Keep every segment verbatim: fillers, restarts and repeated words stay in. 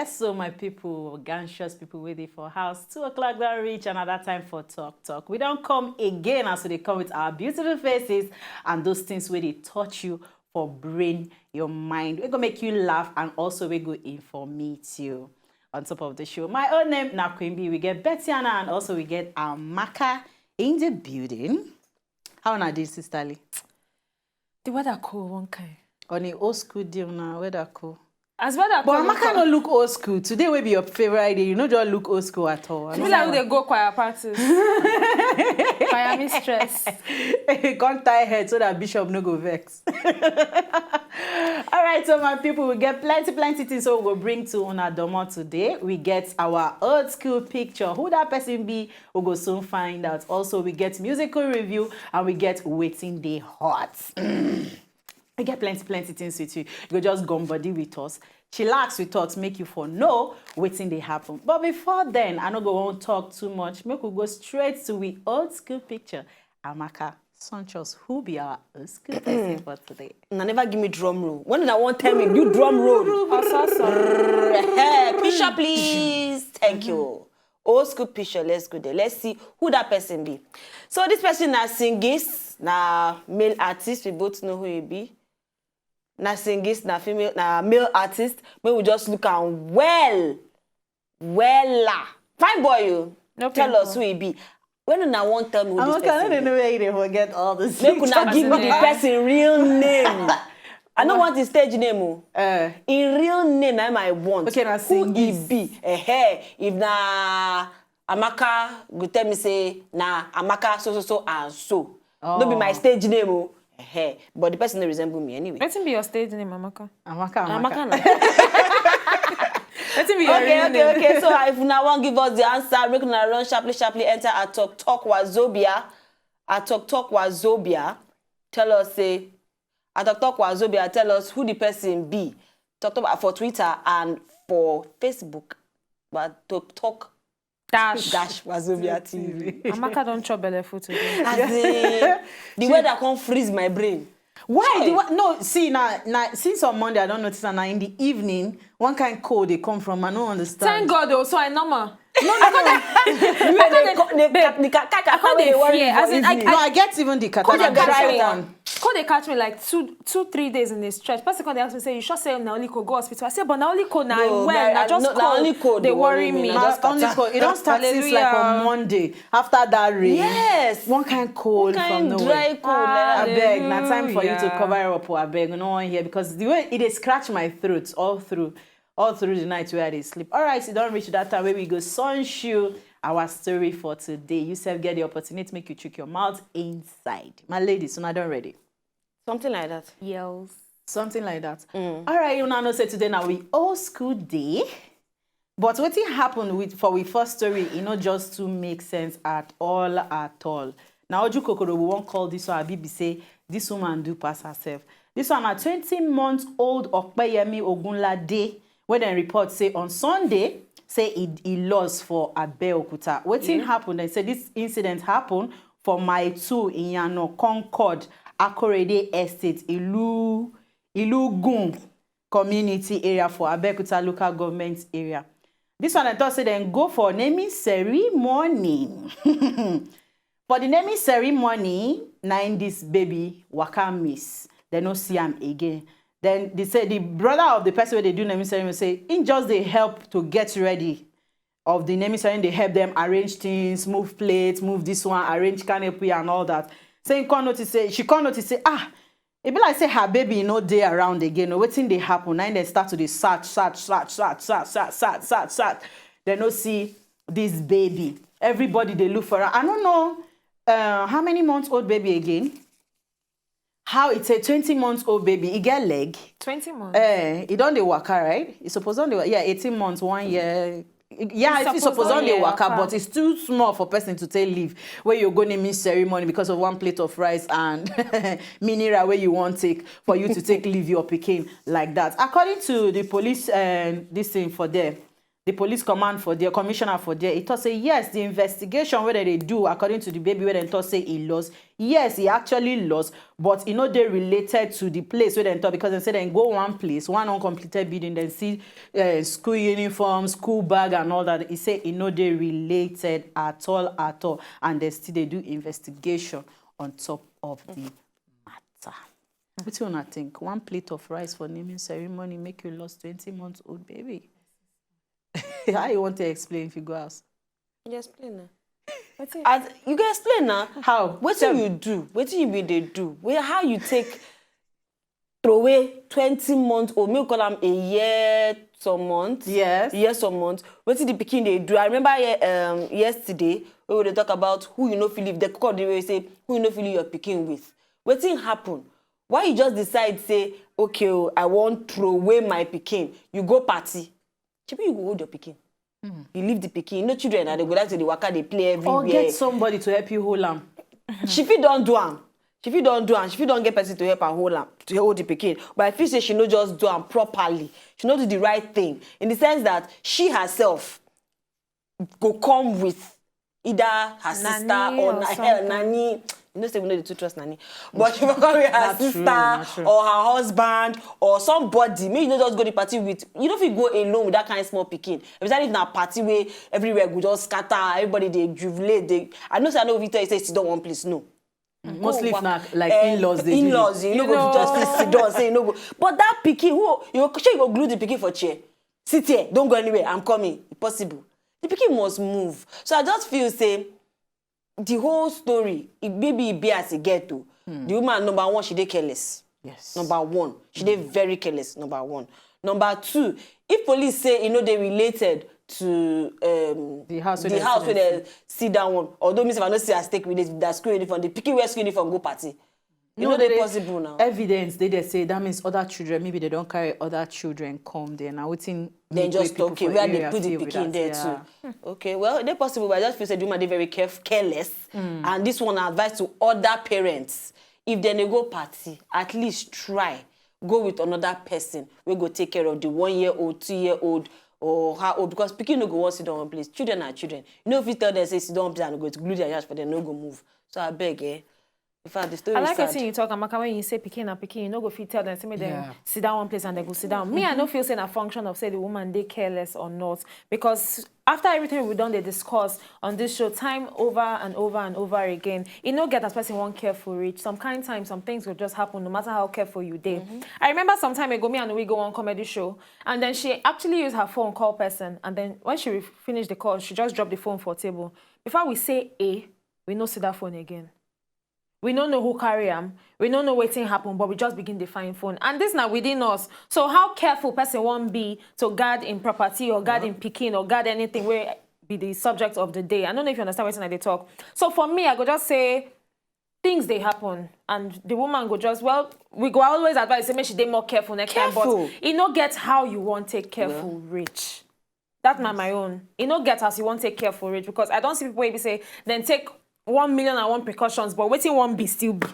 Yes, so my people, ganshers, people waiting for house, two o'clock that reach, another time for talk talk. We don't come again as they come with our beautiful faces and those things where they touch you for brain, your mind. We go make you laugh and also we go informate you. On top of the show, my own name na Queen B. We get Bettiana and also we get Amaka in the building. How are you, Sister Lee? The weather cool one kind. On the old school deal now, weather cool. As weather cool. But Amaka no look old school. Today will be your favorite day. You know, don't look old school at all. People like they go choir parties. Choir mistress. Can't tie head so that bishop no go vex. All right, so my people, we get plenty, plenty things so we go bring to una domo today. We get our old school picture. Who that person be, we go soon find out. Also, we get musical review and we get waiting day hot. We get plenty, plenty things with you. You go just gum body with us, chillax with us, make you for know waiting they happen. But before then, I no go won't talk too much. Make we go straight to we old school picture. Amaka, Sunchos, who be our old school person for today? Una never give me drum roll. When una wan tell me, do drum roll. Osasa. Hey, picture, please. Thank you. Old school picture. Let's go there. Let's see who that person be. So this person na singist, na male artist. We both know who he be. Na singist, na female, na male artist. May we just look am well, wella. Fine boy, you No tell pimple. Us who he be. When una wan tell me who this Amaka, I person don't be, know where you dey forget all this. make una give me the person real name. I no want his stage name o. Uh, In real name na him I want. Okay, na Who he singist. Be? Eh, if na Amaka go tell me say na Amaka so so so and so. No be my Oh. Stage name o. Eh, but the person no resemble me anyway. Wetin be your stage name, Amaka? Amaka, Amaka. Amaka na. Wetin be your Okay, real okay, name? Okay. So if una wan give us the answer, make una run sharply, sharply enter at Talk Talk Wazobia. At Talk Talk Wazobia. Tell us say, at Talk Talk Wazobia, tell us who the person be. Talk Talk for Twitter and for Facebook. But Talk Talk Dash. Dash Wazobia T V. Amaka don chop belle food today. As in, the weather come freeze my brain. Why? Chai. The wa- no, see now, now since on Monday I don't notice, and now in the evening one kind cold they come from. I don't understand. Thank God o, so I normal. You wey dey co- dey Babe, the ka- ka- ka- I can't wey dey dey worry fear. you for As in, I- evening. No, I get even the Qatar Cold dey and dry catch me. one. Cold dey catch me like two, two, three days in a stretch. Person come dey ask me say, "You sure say na only cold? Go hospital." I say, "But na only cold na No, well, but na I- just no, na cold only cold dey dey worry worry me, me." na My just only Qatar. cold. It don't start since like on Hallelujah. Monday after that rain. Yes. One kind cold Kind from nowhere. Dry cold. Ah. Like I beg, na time for you to Hallelujah. Cover up. I beg, no one here because the way it is scratch my throat all through, all through the night where I dey sleep. All right, you don't reach that time where we go sun shoe our story for today. You self get the opportunity to make you trick your mouth inside. My ladies, so I don't ready. Something like that. Yells. Something like that. All right, you now know say today now we old school day. But wetin happen with for we first story, e no just to make sense at all at all. Na oju kokoro we wan call this one. Abi be say this woman do pass herself. This one na twenty month old Okpeyemi Ogunlade wey dem report say on Sunday say e e lost for Abeokuta. Wetin happen? Dem say this incident happen for Mile two Iyana Concord, Akorede Estate, Ilu Ilugun community area for Abeokuta local government area. This one I thought say dem go for naming ceremony. For the naming ceremony, na im this baby waka miss. Dem no see am again. Then they say the brother of the person wey dey do naming ceremony say he just dey help to get ready of the naming ceremony, dey help them arrange things, move plates, move this one, arrange canopy and all that. Say he come notice say she come notice say ah, e be like say her baby no dey around again. O, wetin dey happen? Na im dem start to dey search, search, search, search, search, search, search, search, search. Dem no see this baby. Everybody dey look for her. I don't know uh, how many months old baby again. How it's a twenty months old baby. E get leg. Twenty months. Eh, e don dey waka, right? E suppose don dey wa- yeah, eighteen months, one year. Yeah, E if e suppose suppose don don dey dey waka, waka. But it's too small for person to take leave. Where you go naming ceremony because of one plate of rice and mineral where you want take for you to take leave your pikin like that. According to the police, uh, this thing for there, the police command for there, commissioner for there, he talk say yes, the investigation wey dem dey do according to the baby wey dem talk say he lost, yes, he actually lost, but e no dey related to the place wey dem talk, because dem say dem go one place, one uncompleted building, dem see uh, school uniform, school bag and all that. He say e no dey related at all, at all, and dem still dey do investigation on top of the matter. Wetin una think? One plate of rice for naming ceremony make you lost twenty months old baby. How you want to explain if you go house? You explain now. As you go explain now. How? Wetin you do? Wetin you be dey do? Where how you take throw away twenty months old? Make we call am a year some months. Yes. Year some months. Wetin the pikin dey do? I remember ye- um, yesterday when we dey talk about who you no fit leave. The call the way say who you no fit leave your pikin with. Wetin happen? Why you just decide say okay, oh, I wan throw away my pikin? You go party. Shebi you go hold your pikin. You leave the pikin. You know children na dey go like to dey waka dey play Or everywhere. Get somebody to help you hold am. She fit don do am. She fit don do am. She fit don get person to help her hold am, to hold the pikin. But I feel say she no just do am properly. She no do the right thing in the sense that she herself go come with either her sister Nanny or or na- something. nanny. You know say we no dey too trust nanny, but she go come with her Na true, sister na true. Or her husband or somebody. Make you no just go the party with. You no fit go alone with that kind small pikin, especially if na party wey everywhere go just scatter, everybody dey jubilate. Dey I know say I no fit tell you say sit down one place, no. Mostly if Come na back. Like Eh, in-laws dey do in-laws, this. you no go fit just sit down say you no go. But that pikin, who you go shey you go glue the pikin for chair? Sit here, don't go anywhere. I'm coming. Possible. The pikin must move. So I just feel say the whole story, it maybe e be as e get o. The woman number one, she dey careless. Yes. Number one, she dey very careless. Number one. Number two, if police say e no dey related to um, The house wey the dem house see wey dem see that one, although me sef I no see as take with that school uniform, the pikin wear school uniform go party. E no No, dey they- possible now. Evidence dey there say that means other children, maybe they don't carry other children come there. Now wetin Then make just people okay, for where they area put the feel with pikin that, there yeah. Too. Okay, well, e dey possible, but I just feel say the woman dey very caref- careless, and this one na advice to other parents. If dem dey go party, at least try go with another person wey go take care of the one year old, two year old, or how old, because pikin no go wan sit down one place. Children are children. You no fit tell them say sit down one place and go glue their yansh for them, no go move. So abeg, eh. In fact, the story I is like sad. Wetin you talk, Amaka, when you say pikin na pikin, you no go fit tell them say make Yeah. dem sit down one place and they go sit down. Me, I no feel say na function of say the woman dey careless or not, because after everything we don dey discuss on this show time over and over and over again, e no get as person wan careful reach. Some kind time, some things go just happen no matter how careful you dey. I remember some time ago, me and we go on comedy show, and then she actually used her phone call person, and then when she re- finished the call, she just dropped the phone for table. Before we say a, we no see that phone again. We no know who carry am. We no know wetin happen, but we just begin dey find phone. And this na within us. So how careful person wan be to guard im property or guard im pikin or guard anything wey be the subject of the day? I no know if you understand wetin I dey talk. So for me, I go just say things dey happen, and the woman go just, well, we go always advise say make she dey more careful next time, Careful. But e no get how you wan take careful reach. That na my own. E no get as you wan take careful reach, because I don see people wey be say dem take one million and one precautions, but wetin wan be still be.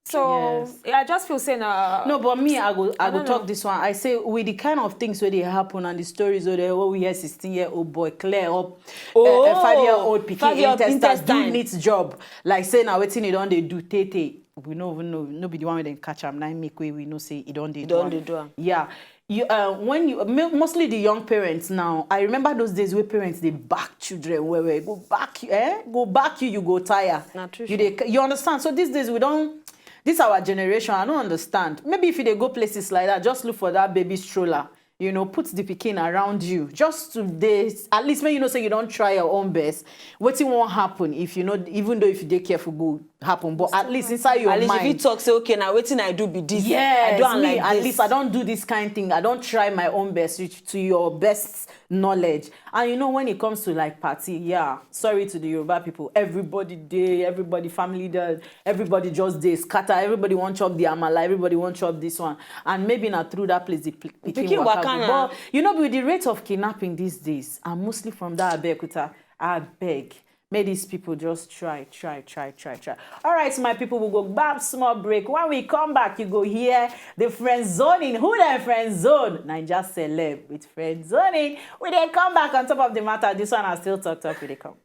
So Yes. I just feel say na No, but me, I go, I, go don't talk know. This one. I say with the kind of things where they happen and the stories where they, oh, we hear sixteen year old boy clear up, Oh, uh, five year old pikin five-year-old intestine, intestine. Do neat job. Like say now wetin he don dey do tete. We no even know, no be the one wey dem catch am. Now make way we know say he don dey don am. Dey do am. Yeah. You, uh, when you mo- mostly the young parents now, I remember those days where parents they back children where we go back you, eh? Go back you, you go tire. Na true, You sha. Dey, you understand? So these days we don't. This our generation. I don't understand. Maybe if you dey go places like that, just look for that baby stroller. You know, put the pikin around you, just to dey at least when you know say you don't try your own best. Wetin won't happen if you know, even though if you dey careful, go happen. But at least inside your At least mind, if you talk say okay, now wetin I do be this. Yes, I do am me, like at this. Least I don't do this kind thing. I don't try my own best to, to your best knowledge. And you know, when it comes to like party, yeah, sorry to the Yoruba people. Everybody dey, everybody family dey, everybody just dey scatter. Everybody want chop the amala, everybody want chop this one. And maybe not through that place the pl- pikin Pikin waka waka go. na. But you know, with the rate of kidnapping these days, and mostly from that Abeokuta, I beg. Make these people just try, try, try, try, try. All right, my people, we go back small break. When we come back, you go hear the friend zoning. Who dem friend zone? Naija celeb with friend zoning. We dey come back on top of the matter. This one I still talk talk. We dey come.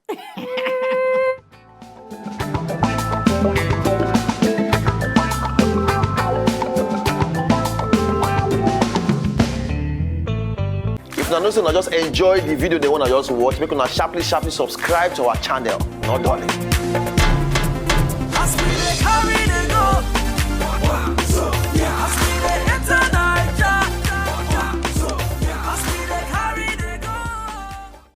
If una know say una just enjoy the video, the one I just watch, make una sharply sharply subscribe to our channel. No darling.